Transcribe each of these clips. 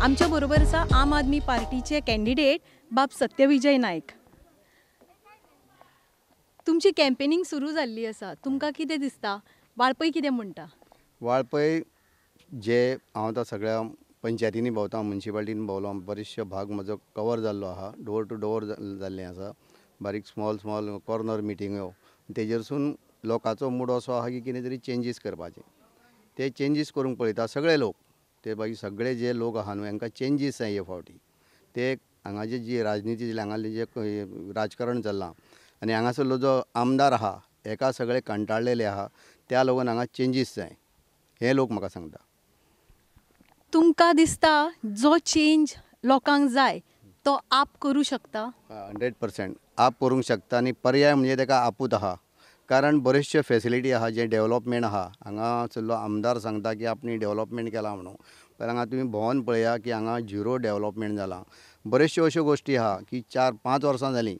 आमच्या बरोबर आसा आम आदमी पार्टीचे कॅन्डिडेट बाब सत्यविजय नायक। तुमची कॅम्पेनिंग सुरू जाल्ली आसा, तुमकां कितें दिसता, वाळपय कितें म्हणटा? वाळपय जे हांव आतां सगळ्या पंचायतींनी भोंवता, मुन्सिपालिटीन भोंवलो, बरेचशे भाग म्हजो कवर जाल्लो आहा, डोर टू डोर जाल्लें आसा, बारीक स्मॉल स्मॉल कॉर्नर मिटिंग्यो, तेजेरसून लोकांचो मूड असो आहा की कितें तरी चेंजीस करपाचे, ते चेंजीस करूंक पळयता सगळे लोक। ते मागीर सगळे जे लोक आहा न्हू हांकां चेंजीस जाय हे फावटी। ते हांगाची जी राजनिती जाल्या, हांगासरलें जें राजकारण चल्लां आनी हांगासरलो जो आमदार आहा हेका सगळे कंटाळलेले आहा, त्या लागून हांगा चेंजीस जाय हे लोक म्हाका सांगता। तुमकां दिसता जो चेंज लोकांक जाय तो आप करूं शकता? 100% आप करूंक शकता आनी पर्याय म्हणजे ताका आपूत आहा, कारण बरेचशे फेसिलिटी आहा, जे डेवलपमेंट आहा। हांगासरलो आमदार सांगता की आपणी डेवलपमेंट केलां म्हणून, पण हांगा तुमी भोंवन पळया की हांगा झिरो डेवलपमेंट जालां। बरेचश्यो अश्यो गोश्टी आहा की 4-5 वर्सां जालीं,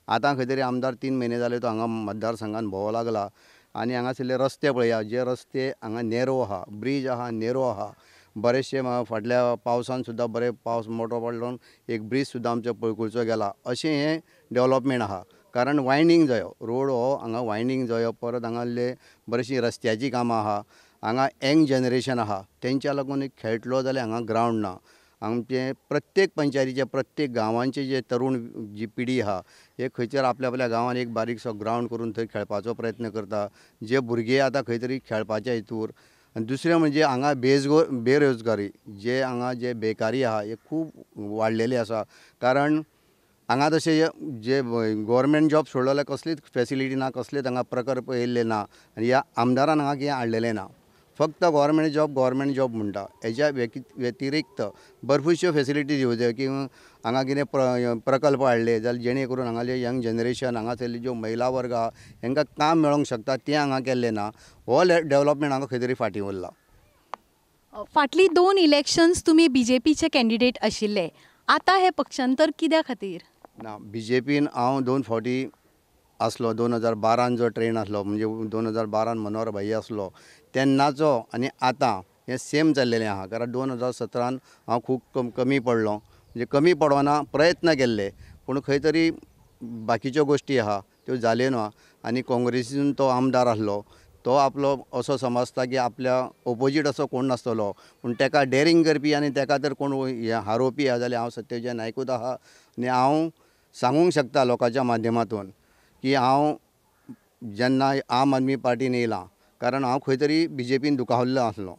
आतां खंय तरी आमदार 3 म्हयने जाले तो हांगा मतदारसंघान भोंवो लागला आनी हांगासरले रस्ते पळया, जे रस्ते हांगा नेरो आहा, ब्रीज आहा, नेरो आहा। बरेचशे फाटल्या पावसान सुद्दां बरे पावस मोटो पडलो, एक ब्रीज सुद्दां आमचो पळकुळचो गेला। अशें हें डेवलपमेंट आहा, कारण वायंडींग जायो रोड हो हांगा वायंडींग जायो, परत हांगासरले बरेचशीं रस्त्याचीं कामां आहा। हांगा यंग जनरेशन आहा, तेंच्या लागून एक खेळटलो जाल्यार हांगा ग्रावंड ना। आमचे प्रत्येक पंचायतीचे प्रत्येक गांवांचे जे तरुण जी पिढी आहा हे खंयचर आपल्या आपल्या गांवान एक बारीकसो ग्रावंड करून थंय खेळपाचो प्रयत्न करता, जे भुरगे आतां खंय तरी खेळपाच्या हितूर। आनी दुसरें म्हणजे हांगा बेरोजगारी जे हांगा जे बेकारी आहा हे खूब वाडलेली आसा, कारण हांगा तशें जे गव्हर्मेंट जॉब सोडलो जाल्यार कसलीच फेसिलिटी ना, कसलेच हांगा प्रकल्प येयल्ले ना आनी ह्या आमदारान हांगा कितें हाडलेलें ना। फक्त गव्हर्मेंट जॉब गव्हर्मेंट जॉब म्हणटा, हेज्या व्यतिरिक्त भरपूरश्यो फेसिलिटी दिवं जाय की हांगा कितें प्रकल्प हाडले जाल्यार जेणे करून हांगाले यंग जनरेशन, हांगासरली ज्यो महिला वर्ग आहा हेंकां काम मेळोंक शकता, तें हांगा केल्लें ना। हो डेवलपमेंट हांगा खंय तरी फाटीं उरला। फाटलीं 2 इलेक्शन्स तुमी बीजेपीचे कॅन्डिडेट आशिल्ले, आतां हें पक्षांतर कित्या खातीर? ना, बीजेपीन हांव 2 फावटी आसलो, 2012 जो ट्रेन आसलो, म्हणजे 2012 मनोहर भाई आसलो तेन्नाचो आनी आतां हें सेम चल्लेलें आहा। कारण 2017 हांव खूब कमी पडलो, म्हणजे कमी पडोना, प्रयत्न केल्ले पूण खंय तरी बाकीच्यो गोश्टी आहा त्यो जाल्यो ना। आनी काँग्रेसीन तो आमदार आसलो तो आपलो असो समजता की आपल्या ओपोजीट असो कोण नासतलो, पूण तेका डेरींग करपी आनी तेका तर कोण हारोवपी आहा जाल्यार हांव सत्यविजय नायकूच आहा। आनी हांव सांगूंक शकता लोकांच्या माध्यमांतून की हांव जेन्ना आम आदमी पार्टीन येयलां, कारण हांव खंय तरी बीजेपीन दुखावल्लो आसलो,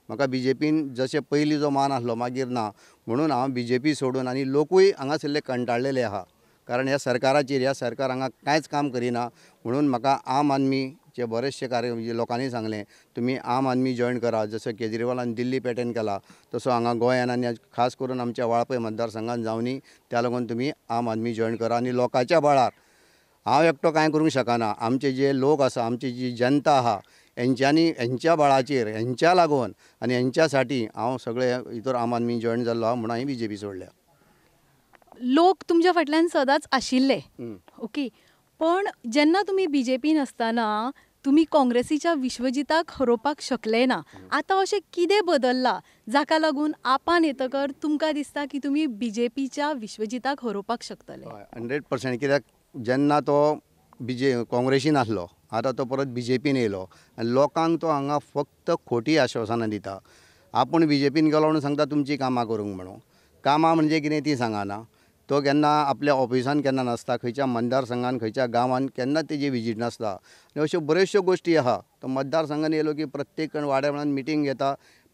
म्हाका बीजेपीन जशें पयलीं जो मान आसलो मागीर ना, म्हणून हांव बीजेपी सोडून आनी लोकूय हांगासरले कंटाळलेले आहा, कारण ह्या सरकाराचेर ह्या सरकार हांगा कांयच काम करिना। म्हणून म्हाका आम आदमीचे बरेचशे कार्य लोकांनी सांगलें तुमी आम आदमी जॉयन करा, जसो केजरीवालान दिल्ली पॅटर्न केला तसो हांगा गोंयान आनी खास करून आमच्या वाळपय मतदारसंघान जावनी, त्या लागून तुमी आम आदमी जॉयन करा। आनी लोकांच्या बळार हांव एकटो कांय करूंक शकना, आमचे जे लोक आसा, आमची जी जनता आहा हेंच्यांनी, हेंच्या बळाचेर, हेंच्या लागून आनी हेंच्यासाठी हांव सगळे हितूर आम आदमी जॉयन जाल्लो आहा, म्हणून हांवें बीजेपी सोडल्या। लोक तुमच्या फाटल्यान सदांच आशिल्ले, ओके, पण जेन्ना तुमी बीजेपीन आसतना तुमी काँग्रेसीच्या विश्वजिताक हरोवपाक शकले ना, आतां अशें कितें बदल्लां जाका लागून आपान येतकर तुमकां दिसता की तुमी बीजेपीच्या विश्वजिताक हरोवपाक शकतले? 100%, कित्याक जेन्ना तो काँग्रेसीन आसलो, आतां तो परत बीजेपीन येयलो आनी लोकांक तो हांगा फक्त खोटी आश्वासनां दिता। आपूण बीजेपीन गेलो म्हणून सांगता तुमचीं कामां करूंक म्हणून, कामां म्हणजे कितें ती सांगना। तो केन्ना आपल्या ऑफिसान केन्ना नासता, खंयच्या मतदारसंघान खंयच्या गांवान केन्ना तेजी विजीट नासता आनी अश्यो बऱ्योचश्यो गोश्टी आहा। तो मतदारसंघान येयलो की प्रत्येक कण वाड्या वेळान मिटींग घेता,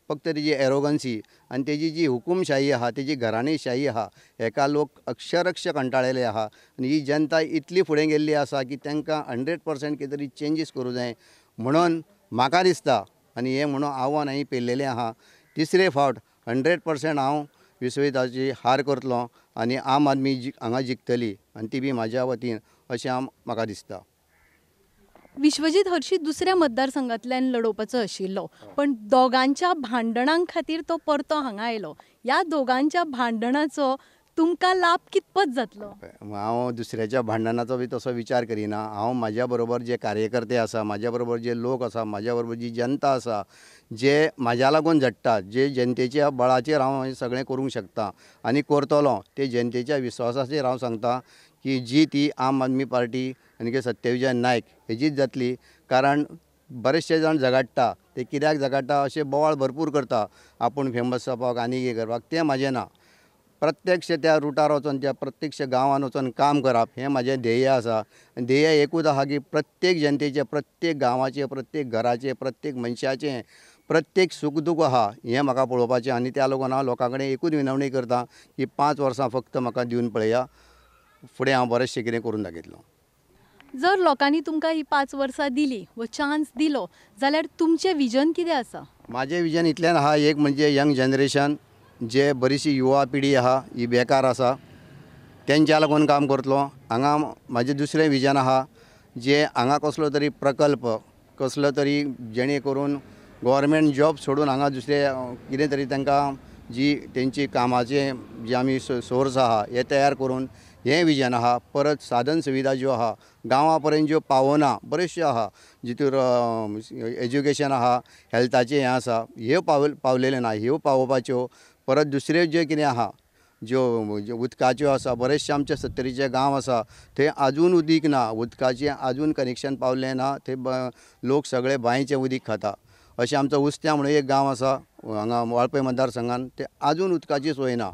फक्त तेजी एरोगन्सी आनी तेजी जी हुकुमशाही आहा, तेजी घराणेशाही आहा, हेका लोक अक्षरक्ष कंटाळलेले आहा। आनी ही जनता इतली फुडें गेल्ली आसा की तांकां 100% कितें तरी चेंजीस करूं जाय म्हणून म्हाका दिसता। आनी हें म्हणून आव्हान हांवें पेललेलें आहा, तिसरे फावट 100% हांव विश्वजिताची हार करतलो आनी आम आदमी हांगा जिखतली आनी ती बी म्हाज्या वतीन अशें हांव म्हाका दिसता। विश्वजीत हरशी दुसऱ्या मतदारसंघातल्यान लढोवपाचो आशिल्लो, पण दोगांच्या भांडणां खातीर तो परतो हांगा आयलो। ह्या दोगांच्या भांडणाचो तुमकां लाभ कितपत जातलो? हांव दुसऱ्याच्या भांडणाचो बी तसो विचार करिना. हांव म्हाज्या बरोबर जे कार्यकर्ते आसा, म्हाज्या बरोबर जे लोक आसा, म्हाज्या बरोबर जी जनता आसा, जे म्हाज्या लागून झडटात, जे जनतेच्या बळाचेर हांव हें सगळें करूंक शकता आनी करतलो, ते जनतेच्या विस्वासाचेर हांव सांगता की जी ती आम आदमी पार्टी आनी सत्यविजय नायक हेजीच जातली. कारण बरेचशे जाण झगडटा, ते कित्याक झगडटा अशें बोवाळ भरपूर करता, आपूण फेमस जावपाक आनी हें करपाक, तें म्हाजें ना. प्रत्यक्ष त्या रुटार वचोन, त्या प्रत्यक्ष गांवान वचोन काम करप हें म्हाजें ध्येय आसा. आनी ध्येय एकूच आहा की प्रत्येक जनतेचें, प्रत्येक गांवाचें, प्रत्येक घराचें, प्रत्येक मनशाचें प्रत्येक सूख दूख आहा हें म्हाका पळोवपाचें. आनी त्या लागून हांव लोकां कडेन एकूच विनवणी करता की 5 वर्सां फक्त म्हाका दिवन पळया, फुडें हांव बरेंचशें कितें करून दाखयतलो. जर लोकांनी तुमकां ही 5 वर्सां दिली वा चान्स दिलो जाल्यार तुमचें विजन कितें आसा? म्हाजें विजन इतल्यान आहा, एक म्हणजे यंग जनरेशन, जे बरीचशी युवा पिढी आहा ही बेकार आसा, तेंच्या लागून काम करतलो. हांगा म्हाजें दुसरें विजन आहा, जे हांगा कसलो तरी प्रकल्प, कसलो तरी जेणे करून गव्हर्मेंट जॉब सोडून हांगा दुसरे कितें तरी तांकां जी तेंची कामाचे जे आमी सोर्स आहा हे तयार करून, हें विजन आहा. परत साधन सुविधा ज्यो आहा गांवा पर्यंत ज्यो पावना बऱ्योचश्यो आहा, जितूर एज्युकेशन आहा, हेल्थाचें हें आसा, ह्यो पावलेल्यो ना, ह्यो पावोवपाच्यो. परत दुसऱ्यो ज्यो कितें आहा, ज्यो उदकाच्यो आसा, बरेचशे आमचे सत्तरीचे गांव आसा थंय आजून उदीक ना, उदकाचें आजून कनेक्शन पावलें ना, थंय लोक सगळे बांयचें उदीक खाता. अशें आमचो उस्त्या म्हणून एक गांव आसा हांगा वाळपय मतदारसंघान, ते आजून उदकाची सोय ना.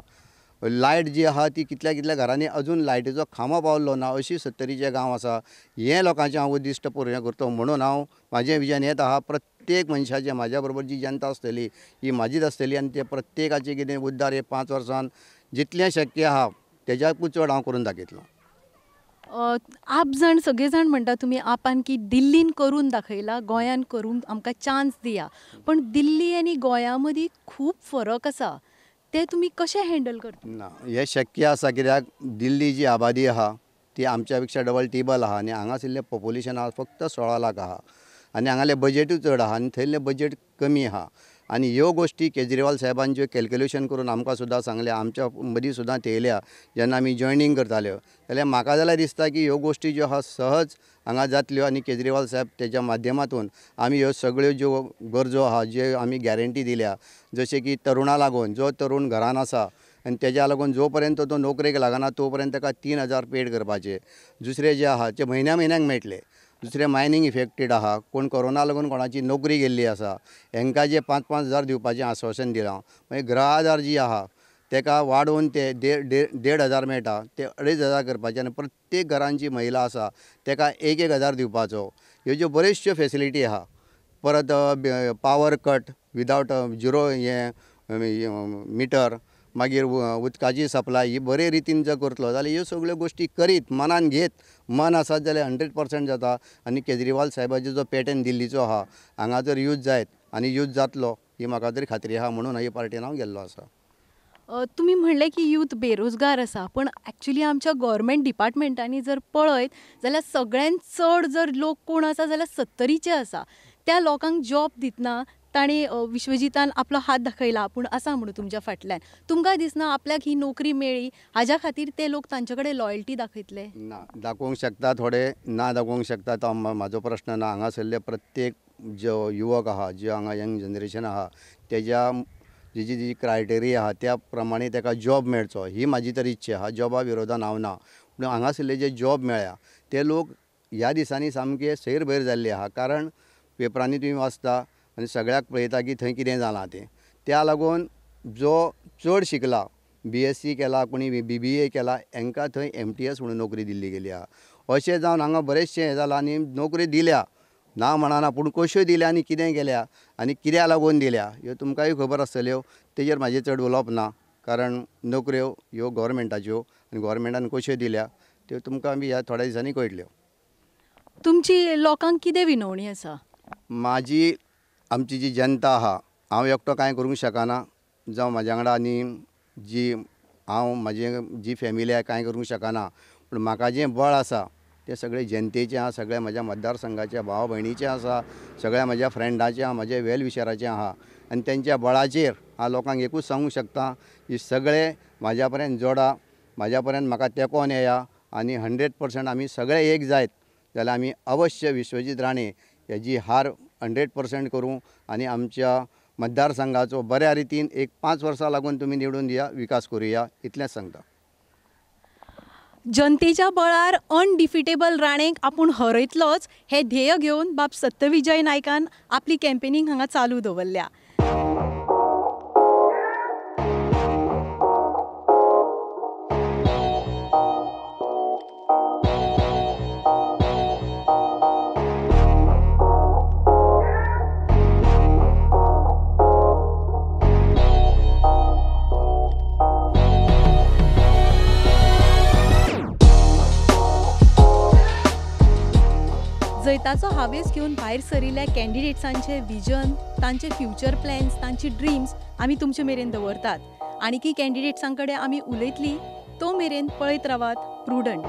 लायट जी आहा ती कितल्या कितल्या घरांनी अजून लायटीचो खांबो पावल्लो ना, अशी सत्तरीचे गांव आसा. हें लोकांचें हांव उद्दिश्ट पूर्ण करता म्हणून हांव म्हाजें विजन हेंच आहा, प्रत्येक मनशाचें म्हाज्या बरोबर जी जनता आसतली ही म्हाजीच आसतली आनी ते प्रत्येकाचें कितें उद्दार हे 5 वर्सान जितलें शक्य आहा तेज्याकूय चड हांव करून दाखयतलो. आप जाण सगळे जाण म्हणटा तुमी आपान की दिल्लीन करून दाखयला, गोंयान करूंक आमकां चान्स दिया, पण दिल्ली आनी गोंया मदीं खूब फरक आसा, ते तुमी कशें हँडल करता? ना, हें शक्य आसा कित्याक दिल्ली जी आबादी आहा ती आमच्या पेक्षा डबल टिबल आहा आनी हांगासरलें पॉप्युलेशन आहा फक्त 16 लाख आहा आनी हांगालें बजेटूय चड आहा आनी थंयलें बजेट कमी आहा. आनी ह्यो गोश्टी केजरीवाल साहेबान ज्यो कॅल्क्युलेशन करून आमकां सुद्दां सांगलें, आमच्या मदीं सुद्दां थेयल्या जेन्ना आमी जॉयनींग करताल्यो, जाल्यार म्हाका जाल्यार दिसता की ह्यो गोश्टी ज्यो आहा सहज हांगा जातल्यो आनी केजरीवाल साहेब तेज्या माध्यमांतून आमी ह्यो सगळ्यो ज्यो गरजो आहा, ज्यो आमी गॅरंटी दिल्या, जशें की तरुणा लागून, जो तरुण घरान आसा आनी तेज्या लागून जो पर्यंत तो नोकरेक लागना तो पर्यंत ताका 3000 पेड करपाचे, दुसरे जे आहा ते म्हयन्या म्हयन्याक मेळटले, दुसरे मायनींग इफेक्टेड आहा, कोण कोरोना लागून कोणाची नोकरी गेल्ली आसा, हेंकां जे 5-5 हजार दिवपाचें आश्वासन दिलां. मागीर गृह आधार जी आहा तेका वाडोवन ते 1,500 मेळटा ते 2,500 करपाचे आनी प्रत्येक घरान जी महिला आसा तेका 1-1 हजार दिवपाचो. ह्यो ज्यो बऱ्योचश्यो फेसिलिटी आहा. परत पावर कट विदावट झिरो हें मिटर, मागीर उदकाची सप्लाय ही बरे रितीन जर करतलो जाल्यार ह्यो सगळ्यो गोश्टी करीत मनान घेत मन आसत जाल्यार 100% जाता. आनी केजरीवाल साहेबाचो जो पॅटर्न दिल्लीचो आहा हांगा जर यूज जायत आनी यूज जातलो ही म्हाका तरी खात्री आहा, म्हणून ही पार्टीन हांव गेल्लो आसा. तुमी म्हणलें की यूथ बेरोजगार आसा, पण एक्चुली आमच्या गव्हर्मेंट डिपार्टमेंटांनी जर पळयत जाल्यार सगळ्यांत चड जर लोक कोण आसा जाल्यार सत्तरीचे आसा. त्या लोकांक जॉब दितना ताणें विश्वजितान आपलो हात दाखयला आपूण आसा म्हणून तुमच्या फाटल्यान, तुमकां दिसना आपल्याक ही नोकरी मेळ्ळी हाज्या खातीर ते लोक तांचे कडेन लॉयल्टी दाखयतले? ना दाखोवंक शकता थोडे, ना दाखोवंक शकता तो म्हाजो प्रश्न ना. हांगासरले प्रत्येक जो युवक आहा, जे हांगा यंग जनरेशन आहा, तेज्या जी जी क्रायटेरिया आहा त्या प्रमाणे ताका जॉब मेळचो ही म्हाजी तर इच्छा आहा. जॉबा विरोधान हांव ना, पूण हांगासरले जे जॉब मेळ्ळ्या ते लोक ह्या दिसांनी सामके सैर भैर जाल्ले आहा. कारण पेपरांनी तुमी वाचता आनी सगळ्याक पळयता की थंय कितें जालां तें. त्या लागून जो चड शिकला, BSc केला, कोणी BBA केला, हेंकां थंय MTS म्हणून नोकरी दिल्ली गेली आहा. अशें जावन हांगा बरेंचशें हें जालां आनी नोकरी दिल्या ना म्हणना, पूण कश्यो दिल्या आनी कितें केल्या आनी कित्याक लागून दिल्या ह्यो तुमकांय खबर आसतल्यो. तेजेर म्हाजें चड उलोवप ना, कारण नोकऱ्यो ह्यो गव्हर्मेंटाच्यो आनी गव्हर्मेंटान कश्यो दिल्या त्यो तुमकां आमी ह्या थोड्या दिसांनी कळटल्यो. तुमची लोकांक कितें विनवणी आसा? म्हाजी आमची जी जनता आहा, हांव एकटो कांय करूंक शकना, जावं म्हाज्या वांगडा आनी जी हांव म्हाजी जी फॅमिली आहा कांय करूंक शकना, पूण म्हाका जें बळ आसा तें सगळें जनतेचें आहा, सगळ्या म्हज्या मतदारसंघाच्या भाव भयणीचें आसा, सगळ्या म्हज्या फ्रेंडाचें आहा, म्हज्या वेल विशराचें आहा. आनी तेंच्या बळाचेर हांव लोकांक एकूच सांगूंक शकता की सगळे म्हाज्या पर्यंत जोडा, म्हाज्या पर्यंत म्हाका तेंकोन येया आनी 100% आमी सगळे एक जायत जाल्यार आमी अवश्य विश्वजीत राणे हेजी हार 100% करूं आनी आमच्या मतदारसंघाचो बऱ्या रितीन एक 5 वर्सां लागून तुमी निवडून दिया, विकास करुया, इतलेंच सांगता. जनतेच्या बळार अनडिफिटेबल राणेक आपूण हरयतलोच हे ध्येय घेवन बाब सत्यविजय नायकान आपली कॅम्पेनींग हांगा चालू दवरल्या. जैताचो हावेस घेवन भायर सरिल्ल्या कॅन्डिडेट्सांचे विजन, तांचे फ्युचर प्लॅन्स, तांची ड्रीम्स आमी तुमचे मेरेन दवरतात. आणीकी कॅन्डिडेट्सां कडेन आमी उलयतली, तो मेरेन पळयत रावात प्रुडंट.